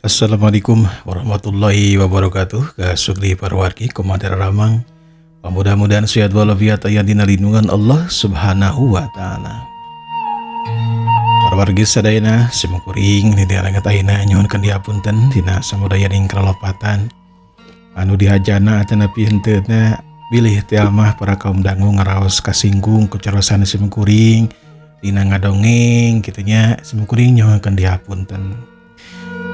Assalamualaikum warahmatullahi wabarakatuh. Ka sugri parwargi kumaha ramang. Mudah-mudahan sehat walafiat aya dina lindungan Allah Subhanahu wa taala. Parwargi sadayana simkuring di daerah ayeuna nyuhunkeun dihapunten dina samudayaning kalopatan anu dihajana atanapi henteu bilih teh mah para kaum dangu ngaraos kasinggung kucarosan simkuring dina ngadongeng kitu nya simkuring nyuhunkeun dihapunten.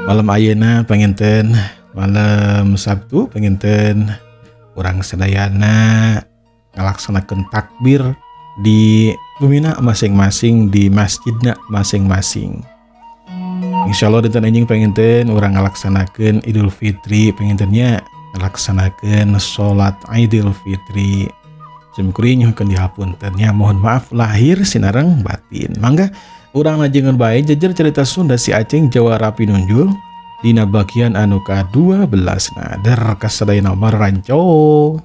Malam ayeuna panginten malam Sabtu panginten urang sadayana ngalaksanakeun takbir di bumina masing-masing di masjidna masing-masing. Insyaallah dinten enjing panginten urang ngalaksanakeun Idul Fitri pangintennya ngalaksanakeun salat Idul Fitri. Simkuring nyuhunkeun dihapunten nya, mohon maaf lahir sinareng batin. Mangga urang lajengan bae jejer cerita Sunda si Aceng Jawara Pinunjul dina bagian anu ka-12. Nah, der kasadayana maranco.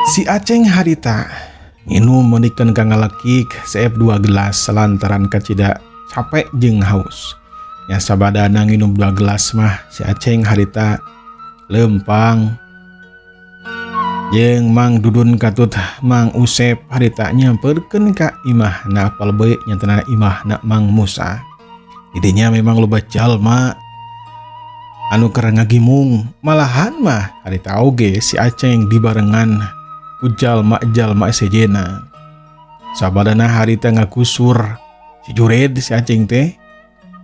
Si Aceng harita nginum meunikeun ka ngalekik seep 2 gelas lantaran kacida capek jeung haus. Nya sabadana nginum 2 gelas mah si Aceng harita lempang jeung Mang Dudun katut Mang Usep harita nyamperkeun ka imahna palebe nyatana imahna Mang Musa. Didinya memang loba jalma anu keur ngagimung, malahan mah harita oge si Aceng dibarengan ku jalma-jalma sejena. Sabadana harita ngakusur si jured si Aceng teh.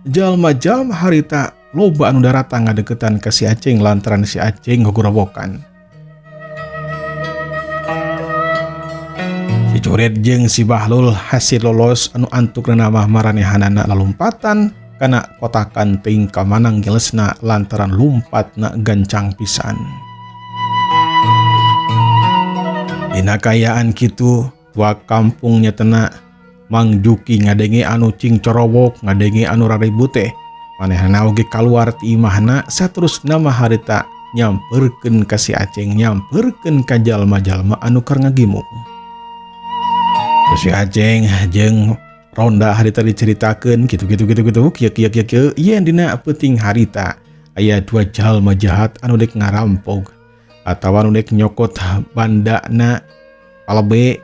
Jalma-jalma harita loba anu daratang ngadeukeutan ka si Aceng lantaran si Aceng ngogorowokan. Si Jured jeung si Bahlul hasil lolos anu antukna mah maranehanana lalumpatan kana kotakan ting kamanang gelesna lantaran lumpatna gancang pisan. Dina kayaan kitu tua kampung nyatana Mang Juki ngadenge anu cing corowok ngadenge anu raribut teh manehna oge kaluar ti imahna saterusna mah harita nyamperkeun ka si Aceng nyamperkeun ka jalma-jalma anu keur ngagimung. Si Aceng jeung ronda harita diceritakeun kitu kitu kitu kitu kieu kieu kieu kieu yen dina peuting harita aya 2 jalma jahat anu dek ngarampog atawa anu dek nyokot bandana palebe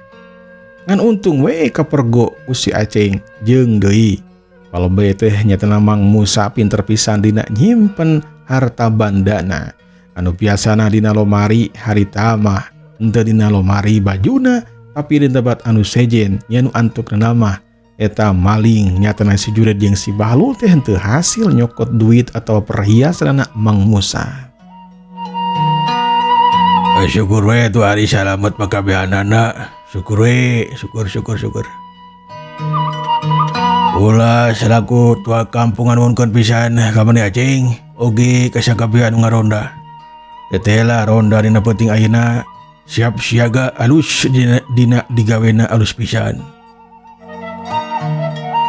ngan untung we kapergo ku si Aceng jeung deui palebe teh nyatana Mang Musa pinter pisan dina nyimpen harta bandana anu biasana dina lomari harita mah henteu dina lomari bajuna tapi di tempat anu sejen nya nu antukna mah eta maling nyatana si Jured jeung si Bahlul teh henteu hasil nyokot duit atau perhiasanana Mang Musa. Syukur we tu hari salamet pakabehanana, syukur we, syukur syukur syukur. Ulah selaku tua kampungan nuhunkeun pisan ka maneh Aceng, oge ka sakabehan nu ngaronda. Teteh lah ronda dina peuting ayeuna siap siaga alus dina digawena alus pisan.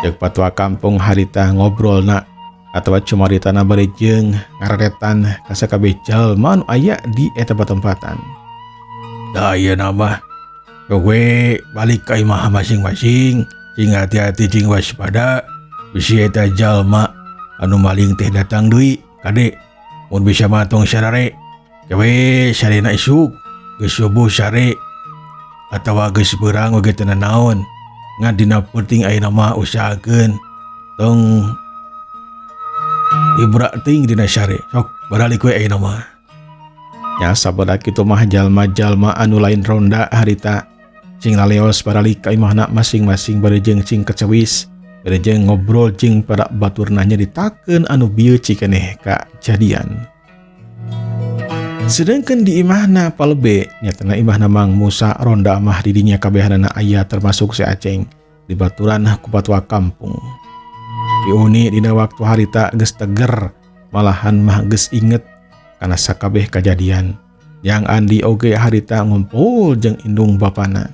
Ceuk patua kampung harita ngobrolna atawa cumaritana bari jeung ngareretan ka sakabeh jalma anu aya di eta patempatan. Da ayeuna mah we balik ka imah masing-masing, cing hati-hati cing waspada bisi eta jalma anu maling teh datang deui kade mun bisa mah tong sarare gawe sarena isuk geus subuh sare atawa geus beurang oge teu nanaon ngan dina peuting ayeuna mah usahakeun tong ibra ting dina sare sok baralik we ayeuna mah. Nya sabada kitu mah jalma-jalma anu lain ronda harita cing laleos baralik ka imahna masing-masing bari jeung cing kecewis bari jeung ngobrol jeung para baturna nyaritakeun anu bieu cikeneh kajadian. Sedangkan di imahna palebe nyatana imahna Mang Musa ronda mah didinya kabehanana aya termasuk si Aceng di baturan ku patua kampung. Diuni dina waktu harita geus teger malahan mah geus inget kana sakabeh kajadian. Yang Andi oge harita ngumpul jeung indung bapana.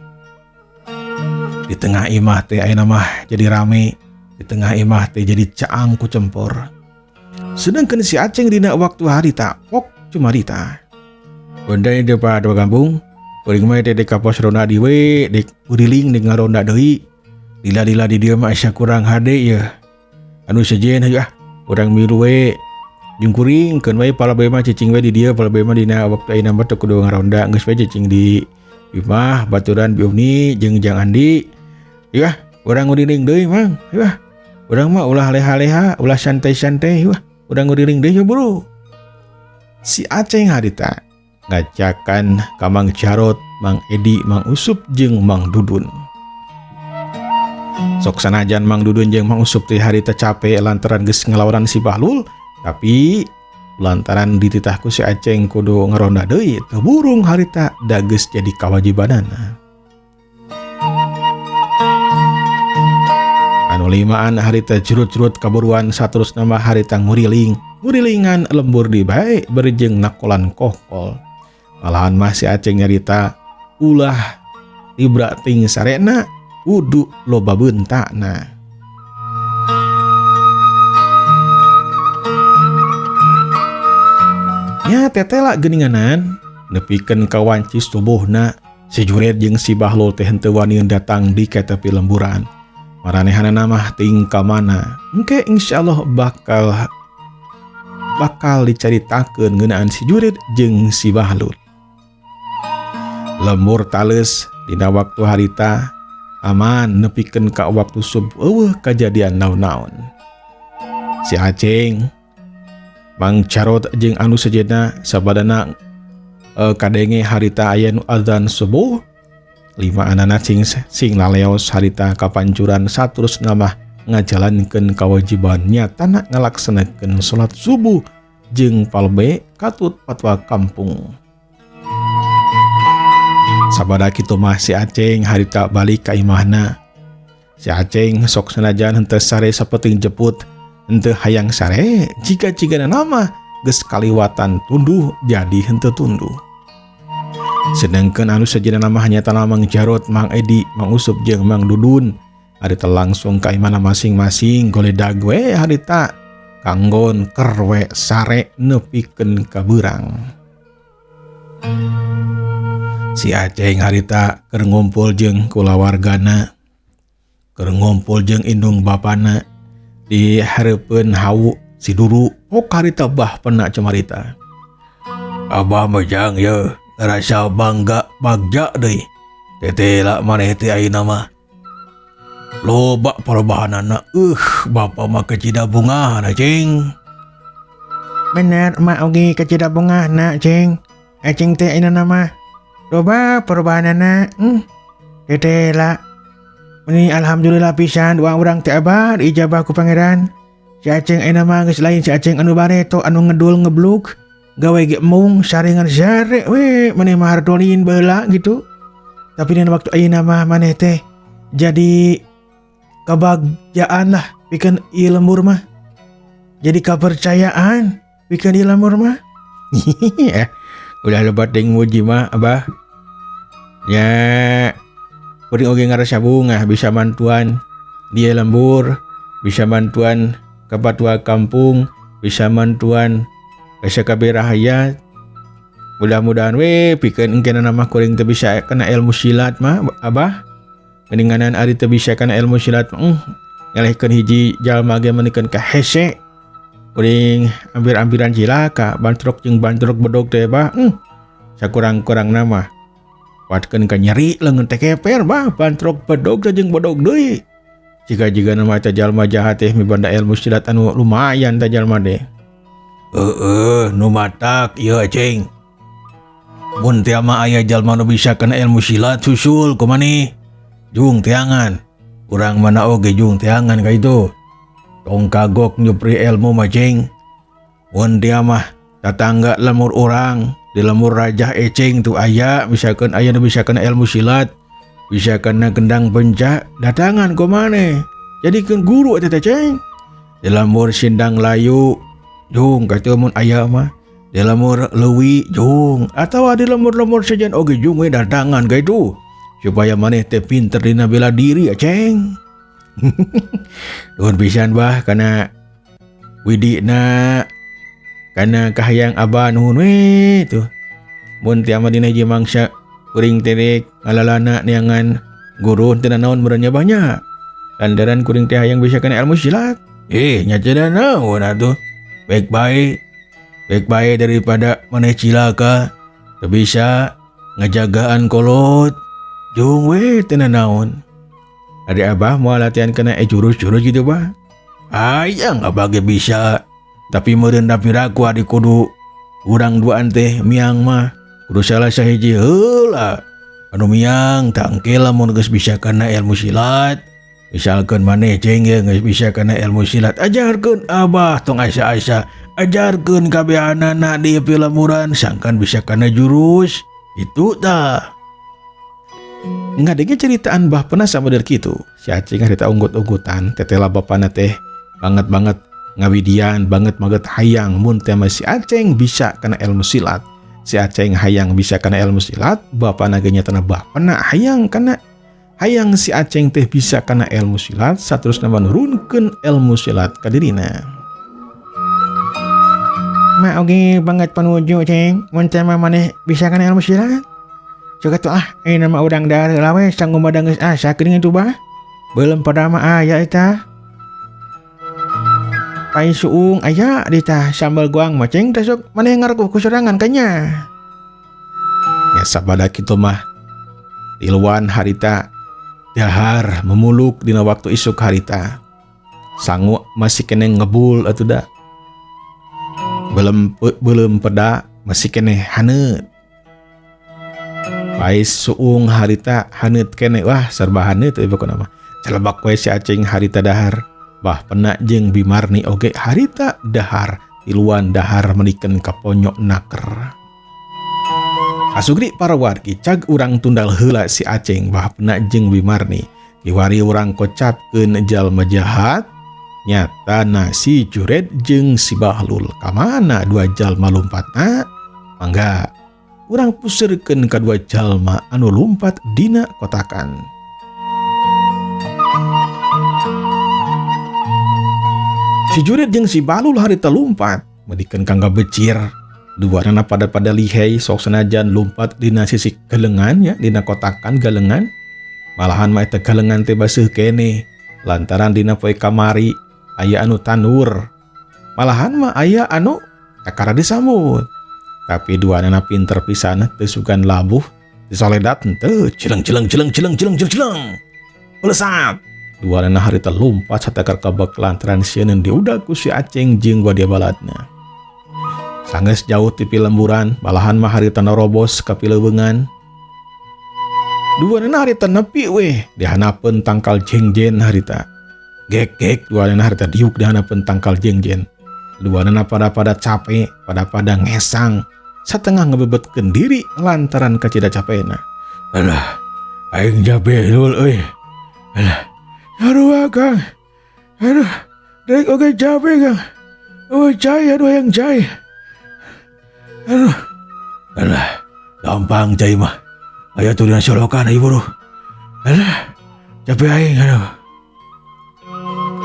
Di tengah imah teh ayeuna mah jadi rame, di tengah imah teh jadi caang ku cempor. Sedangkan si Aceng dina waktu harita pok cumarita. Bunda di depan dua kampung Kuring mah teh ka pos ronda di we dek uriling dek ngaronda deui. Lila-lila di dieu mah asa kurang hade yeuh. Anu sejen hayu ah urang milu we. Jeung kuring keun we pala bae mah cicing we di dieu pala bae mah dina waktu ayeuna mah teu kudu ngaronda geus we cicing di imah baturan Bi Uni jeung Jang Andi. Yeuh ah urang nguriling deui Mang. Yeuh ah urang mah ulah leha-leha, ulah santai-santai, yeuh ah urang nguriling deui bro. Si Aceng harita ngajakan ka Mang Jarot, Mang Edi, Mang Usup jeung Mang Dudun. Sok sanajan Mang Dudun jeung Mang Usup teh harita capek lantaran geus ngelawanan si Bahlul, tapi lantaran dititahku si Aceng kudu ngaronda deui, teu burung harita da geus jadi kawajibanana. Anu limaan harita jurut-jurut kaburuan saterusna mah harita nguriling, ngurilingan lembur di bae berjeng nakolan kokol. Malahan mah si Aceng nyarita ulah libra ting sarena kudu loba bentakna. Nya tetela geuninganan nepikeun ka wanci subuhna si Juret jeung si Bahlul teh henteu wani datang di ka tepi lemburan. Maranehanana mah ting ka mana? Engke insyaallah bakal dicaritakeun ngeunaan si Juret jeung si Bahlul. Lembur tales dina waktu harita aman nepikeun ka waktu subuh eueuh kajadian naon-naon. Si Aceng Mang Carot jeung anu sejenna sabadana kadenge harita aya nu azan subuh. Lima anana sing laleos harita kapancuran saterusna mah ngajalankeun kawajiban nyatana ngalaksanakeun salat subuh jeung palbe katut patwa kampung. Sabada kitu mah si Aceng harita balik ka imahna. Si Aceng sok sanajan henteu sare sapeting jeput, henteu hayang sare jika-jigana nama geus kaliwatan tunduh jadi henteu tunduh. Sedangkan anu sejenna mah nyatana Mang Jarot, Mang Edi, Mang Usup jeung Mang Dudun harita langsung ka imahna masing-masing goledag we harita kanggon kerwe sare nepikeun ka beurang. Si Aceng harita keur ngumpul jeung kulawargana, keur ngumpul jeung indung bapana di hareupeun hawu si Duru. Oh harita bah pena camarita. Abah mah jang yeuh ngarasa bangga bagja deui. Tetela maneh teh ayeuna mah. Loba perubahanana. Bapa mah kecida bungahna cing. Bener emak oge kecida bungahna cing. Aceng teh ayeuna mah loba perubahanana. Tetela. Meni alhamdulillah pisan doa urang teh abah diijabah ku pangeran. Si Aceng ayeuna mah geus lain si Aceng anu bareto anu ngedul ngebluk. Gawe ge mung saringan sare we maneh mah hardolin baheula gitu. Tapi dina waktu ayeuna mah maneh teh jadi kebagjaan lah pikeun ieu lembur mah. Jadi kepercayaan pikeun ieu lembur mah. Ulah lebat deui muji mah abah. Nya kuring oge ngarasa bungah bisa bantuan dia lembur, bisa bantuan ka patua kampung, bisa bantuan bisa kabeh rahayat. Mudah-mudahan we pikeun engke mah kuring teu bisa kana ilmu silat mah abah. Mendinganan ari teu bisa kana ilmu silat ngalehkeun hiji jalma ge meunikeun ka hese. Kuring ambir-ambiran cilaka bantrok jeung bantrok bedog teh bah. Sakurang-kurangna mah kuatkeun ka nyeri leungeun teh keper bah bantrok bedog teh jeung bedog deui. Jiga-jiga mah teh jalma jahat teh mibanda ilmu silat anu lumayan teh jalma teh. Heeh, nu matak ieu Aceng. Mun teh mah aya jalma nu bisa kana ilmu silat susul kumaneh. Jung teangan. Urang mana oge jung teangan ka itu. Tong kagok nyupri ilmu mah ceng. Mun teh mah tatangga lemur urang di lemur Raja Eceng tuh aya misalkan aya nu bisa kana ilmu silat, bisa kana gendang bencak, datangan kumaneh. Jadikeun guru eta teh ceng. Di lemur Sindang Layu jung kata mun aya mah di lemur leuwi jung atawa di lemur-lemur sejen oge jung we datangan ka itu supaya maneh teh pinter dina bela diri aceng. Nuhun pisan bah kana widina kana kahayang abah nuhun we tuh. Mun teh mah dina hiji mangsa Kuring teh rek ngalalana neangan guru teu naon meureun nya banyak. Lantaran kuring teh hayang bisa kana ilmu silat. Nya teu naon atuh. Baik bae. Baik bae daripada maneh cilaka. Teu bisa ngajagaan kolot. Jung we teu naon. Ari abah moal latihan kana jurus-jurus gitu bah. Hayang abah ge bisa. Tapi meureun da piraku adi kudu urang duaan teh miang mah. Kudu salah sahiji heula. Anu miang tangke lamun geus bisa kana ilmu silat. Misalkeun maneh ceng ge geus bisa kana ilmu silat, ajarkeun abah tong asa-asa. Ajarkeun kabehanana di pilemuran sangkan bisa kana jurus. Itu tah. Ngadenge ceritaan bah pernah sama der kitu. Si Aceng harita unggut-unggutan, tetela bapana teh banget-banget ngawidian, banget-banget hayang mun teh si Aceng bisa kana ilmu silat. Si Aceng hayang bisa kana ilmu silat, bapana ge nyatana bapana hayang kana hayang si Aceng teh bisa kana ilmu silat, saterusna manurunkeun ilmu silat ka dirina. Ma oge banget panuju ceng, mun teh mah maneh bisa kana ilmu silat. Coba tuh ah, nama urang dahar heula we sanggup madang geus asa geuning atuh bah. Belum pada mah aya eta. Pai suung aya di tah sambal guang mah ceng teh sok maneh ngareguh ku sorangan kanya. Ya sabada kitu mah tiluan harita dahar memuluk dina waktu isuk harita. Sangu masih kene ngebul atuh da. Belum peda masih kene haneut. Pai suung harita haneut kene, wah serba haneut euy pokona mah. Celebak we si Aceng harita dahar. Bah pena jeung Bimarni oge harita dahar, tiluan dahar menikeun ka ponyok naker. Asugri para wargi cag urang tundal heula si Aceng bah pena jeung Bimarni. Kiwari urang kocapkeun jalma jahat, nyatana si Jured jeung si Bahlul. Kamana dua jalma lumpatna? Mangga urang puseurkeun kadua jalma anu lumpat dina kotakan. Si Jured jeung si Bahlul harita lumpat, medikeun kangga becir. Duanana pada-pada lihai sok senajan lumpat dina sisi galengan ya, dina kotakan galengan. Malahan mah eta galengan teh baseuh keneh lantaran dina poe kamari aya anu tanur. Malahan mah aya anu kakara disambut. Tapi duanana pinter pisan teu sugan labuh, disoledat henteu, cileng cileng cileng cileng cileng cileng cileng. Melesat. Duanana harita lumpat satakar kabak lantaran sieun diudag ku si Aceng jeung wadia baladna. Sanggeus jauh ti pilemburan, malahan mah harita narobos ka pileuweungan. Duanana harita nepi weh dihanapeun tangkal jengjen harita. Gek-gek duanana harita diuk dihanapeun tangkal jengjen. Duanana pada-pada capek, pada-pada ngesang, satengah ngebebetkeun diri lantaran kacida capena. Alah, aing capek lul euy. Alah, aduh Kang. Aduh, rek oge capek Kang. Oh cai, aduh yang cai. Aduh. Alah, gampang cai mah. Aya tuh dina solokan ieu bro. Alah, capek aing aduh.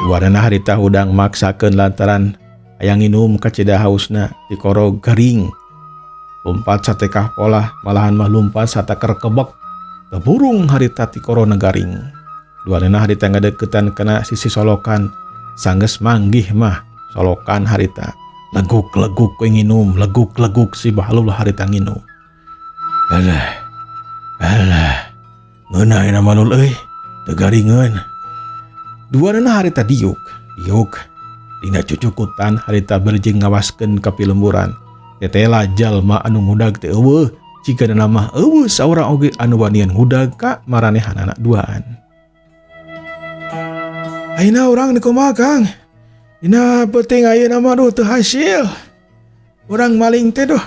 Duanana harita hudang maksakeun lantaran hayang nginum kacida hausna dikorog garing. Lumpat satekah polah, malahan mah lumpat satakar kebek. Teburung harita tikorona garing. Duanana harita ngadeukeutan kana sisi solokan. Sanggeus manggih mah solokan harita. Leguk-leguk we nginum, leguk-leguk si Bahlul harita nginum. Alah. Alah. Ngeunah eta mah lul euy, teu garingeun. Duanana harita diuk, diuk. Dina cucukutan harita berjing ngawaskeun ka pilemburan. Tetela jalma anu ngudag teh eueuh, jigana mah eueuh saurang oge anu wanian ngudag ka maranehanana duaan. Ayeuna urang di kumaha Kang? Dina peuting ayeuna mah duh teu hasil. Urang maling teh duh.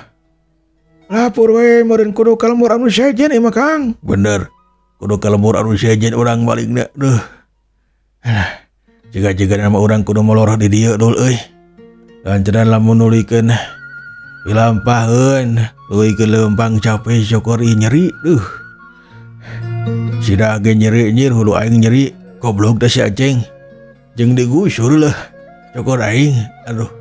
Lapor we meureun kudu ka lembur anu sejen ieu mah Kang. Bener. Kudu ka lembur anu sejen urang malingna duh. Alah, jiga-jiga nama urang kudu molor di dieu dul euy. Lanceran lamun nulikeun dilampaheun, leuwihkeun leumpang capek syukur ieu nyeri duh. Sida ge nyeri nyir hulu aing nyeri, goblok teh si Aceng. Jeung digusur lah syukur aing aduh.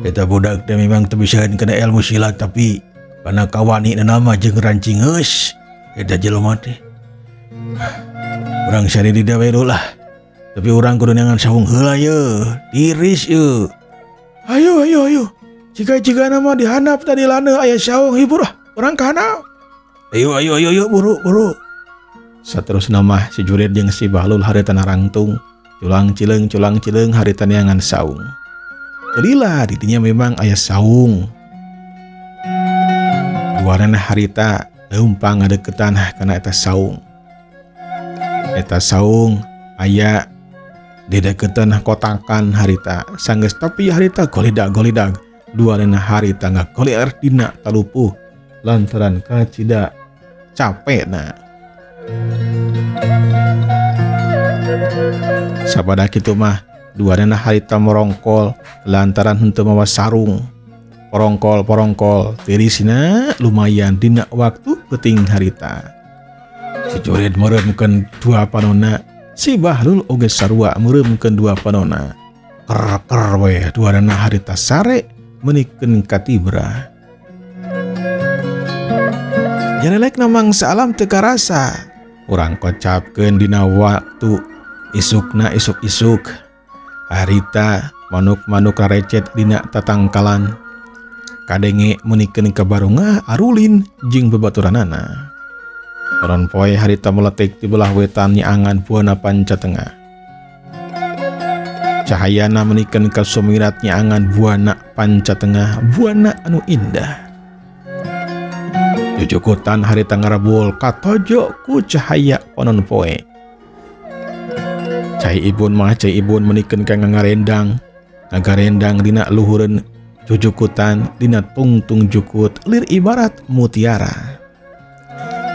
Eta budak teh memang teu bisaeun kana ilmu silat tapi kana kawani nama jeung rancingeus. Eta jelema teh. Urang sari di dawe lah. Tapi urang kudu neangan saung heula ye. Tiris ye. Ayo ayo ayo. Jika-jika nama dihandap tadi lana aya saung hibur ah. Urang ka handap. Ayo ayo ayo ayo buru buru. Saterusna mah si Jurid jeung si Bahlul harita narangtung. Culang cileung harita neangan saung. Lila didinya memang aya saung. Duanana harita leumpang ngadeukeutan kana eta saung. Eta saung aya dideukeutan kotakan harita. Sanggeus tapi harita golidag-golidag. Duanana harita ngagoler dina talupuh lantaran kacida capekna. Sabada kitu mah duanana harita morongkol lantaran henteu mawa sarung. Porongkol-porongkol tirisna lumayan dina waktu peuting harita. Si Jurid meureumkeun dua panona, si Bahlul oge sarua meureumkeun dua panona. Ker-ker we duanana harita sare menikeun katibra. Nyarelekna mangsa alam teu karasa. Urang kocapkeun dina waktu isukna isuk-isuk. Harita manuk-manuk karecet dina tatangkalan. Kadenge menikeun ka barungah arulin jeung babaturanana. Panon poe harita meletik di belah wetan nyaangan buana panca tengah. Cahayana menikeun ka sumirat nyaangan buana panca tengah, buana anu indah. Jujukutan harita ngarebul katojo ku cahaya panon poe. Cai ibun mah cai ibun menikeun ka ngarendang, ngagarendang dina luhureun jujukutan dina tungtung jukut lir ibarat mutiara.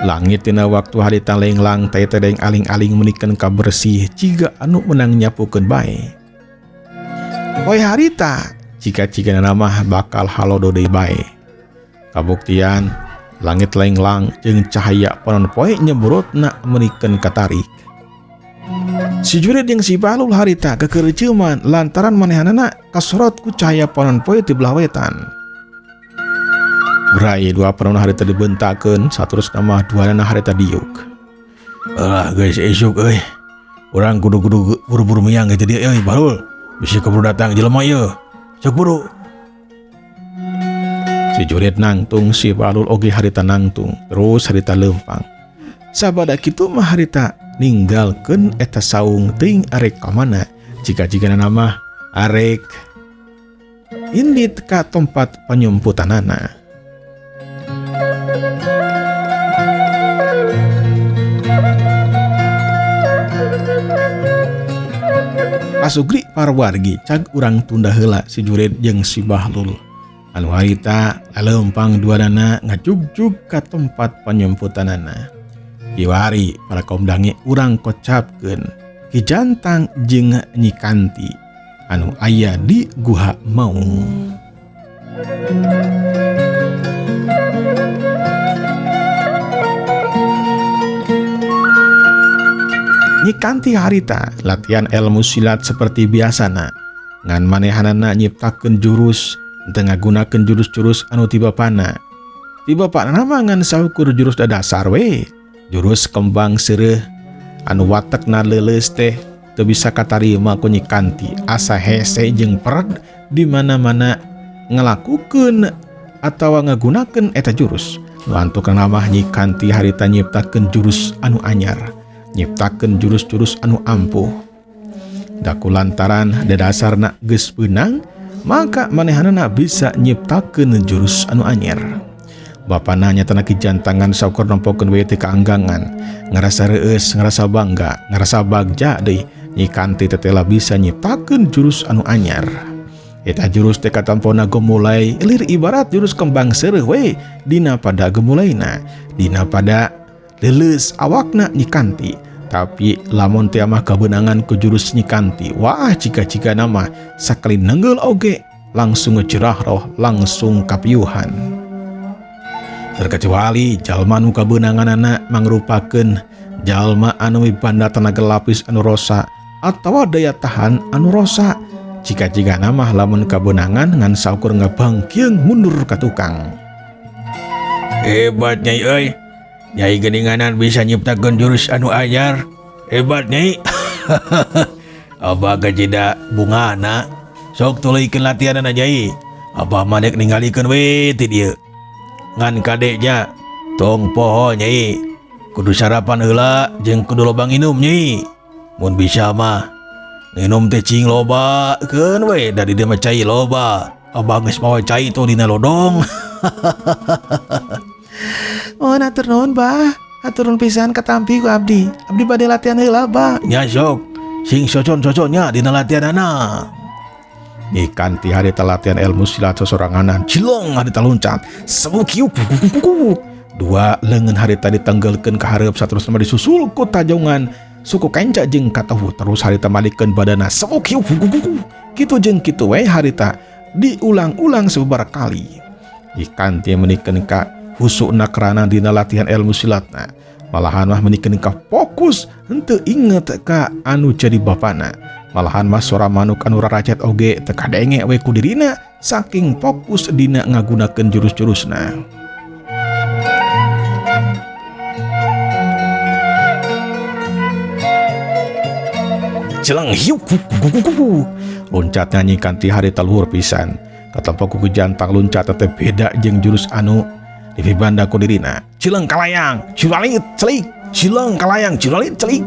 Langit dina waktu harita lenglang teh tedeng aling-aling menikeun ka bersih jiga anu menang nyapukeun bae. Poe harita jika-jika mah bakal halodo deui bae. Kabuktian langit lenglang jeung cahaya panon poe nyebrotna menikeun katarik. Si Jurid jeung si Bahlul harita kekereuceuman lantaran manehanana kasorot ku cahaya panon poe ti belah wetan. Berai dua panon harita dibentakeun, saterusna mah duanana harita diuk. Alah geus isuk euy. Urang kudu-kudu buru-buru miang kitu dia euy Bahlul. Bisi keburu datang jelema ieu. Sok buru. Si Jurid nangtung, si Bahlul oge harita nangtung, terus harita leumpang. Sabada kitu mah harita ninggalkeun eta saung teuing arek ka mana. Jika-jika mah arek indit ka tempat penyumputanana. Pasugri parwargi cag urang tunda heula si Jurid jeung si Bahlul. Anu harita leumpang duanana ngajugjug ka tempat penyumputanana. Kiwari para kaum dange urang kocapkeun Ki Jantang jeung Nyi Kanti anu aya di Guha Maung. Nyi Kanti harita latihan ilmu silat seperti biasana. Ngan manehanana nyiptakeun jurus teu ngagunakeun jurus-jurus anu ti bapana. Ti bapana mah ngan saukur jurus dadasar we. Jurus kembang seureuh anu watekna leuleus teh teu bisa katarima ku Nyi Kanti. Asa hese jeung pered di mana-mana ngalakukeun atawa ngagunakeun eta jurus. Lantukna mah Nyi Kanti harita nyiptakeun jurus anu anyar, nyiptakeun jurus-jurus anu ampuh. Daku lantaran dadasarna geus beunang, maka manehanana bisa nyiptakeun jurus anu anyar. Bapana nyatana Ki Jantangan saukur nempokeun we teh kaanggangan, ngarasa reueus, ngarasa bangga, ngarasa bagja deui Nyi Kanti tetela bisa nyiptakeun jurus anu anyar. Eta jurus teh katampona gemulai lir ibarat jurus kembang seureuh we dina pada gemulaina, dina pada leuleus awakna Nyi Kanti. Tapi lamun teh mah kabeunangan ku jurus Nyi Kanti, wah jika-jika nama sakali nenggel oge langsung ngejerah roh, langsung kapiuhan. Terkecuali jalma nu kabeunanganana mangrupakeun jalma anu mibanda tenaga lapis anu rosa atawa daya tahan anu rosa. Jika-jika nama lamun kabeunangan ngan saukur ngabangkieung mundur ka tukang. Hebat nyai euy. Nyai geuninganan bisa nyiptakeun jurus anu anyar. Hebat nyai. Abah gajida bungana. Sok tuluykeun latihanana nyai. Abah mah dek ningalikeun we ti dieu. Ngan kade nya tong poho nyai. Kudu sarapan heula jeung kudu loba nginum nyai. Mun bisa mah nginum teh cing loba keun we da di dieu mah cai loba. Abah geus mawa cai tuh dina lodong. Oh, hatur nuhun bah. Hatur nuhun pisan katampi ku abdi. Abdi bade latihan heula bah. Nya sok sing socon-soconnya dina latihanana. Nyi Kanti harita latihan ilmu silat sosoranganan. Cilong harita loncat. Semukiu dua leungeun harita ditenggelkeun ka hareup saterusna disusul ku tajongan suku kenca jeung katahu terus harita malikeun badana. Semukiu kitu jeung kitu we harita diulang-ulang sababaraha kali. Nyi Kanti menikeun ka husukna kerana dina latihan ilmu silatna. Malahan mah menikeun ka fokus henteu inget ka anu jadi bapana. Malahan mah suara manuk anu raracet oge teu kadenge we ku dirina saking fokus dina ngagunakeun jurus-jurusna. Celeng hiuk loncatnya Nyi Kanti harita luhur pisan. Katempo ku jantang loncat teh beda jeung jurus anu dipibanda ku dirina. Cileng kalayang, curalit celik, cileng kalayang, curalit celik.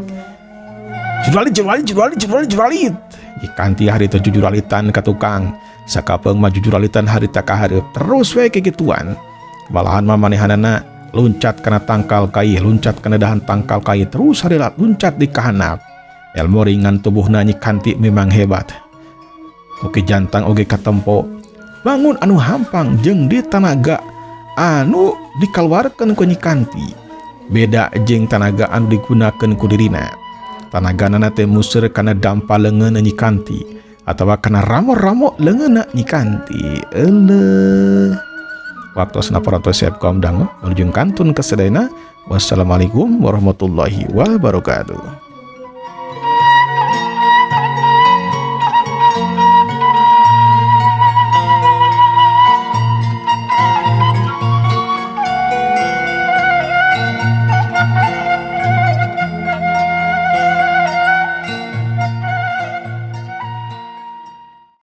Juralit juralit juralit juralit juralit. Nyi Kanti harita jujuralitan ka tukang. Sakapeung mah jujuralitan harita ka hareup terus we kikituan. Malahan mah manehanana loncat kana tangkal kai, loncat kana dahan tangkal kai, terus harita loncat di kahanap. Ilmu ringan tubuhna Nyi Kanti memang hebat. Oke jantang oge katempo. Bangun anu hampang jeung di tanaga anu dikaluarkeun ku Nyi Kanti. Beda jeung tanaga anu digunakeun ku dirina. Tanaganana teh museur kana dampa leungeun Nyi Kanti atawa kana ramo-ramo leungeunna Nyi Kanti. Eleuh. Waktosna parantos siap kaum dangu menuju kantun kasadayana. Wassalamualaikum warahmatullahi wabarakatuh.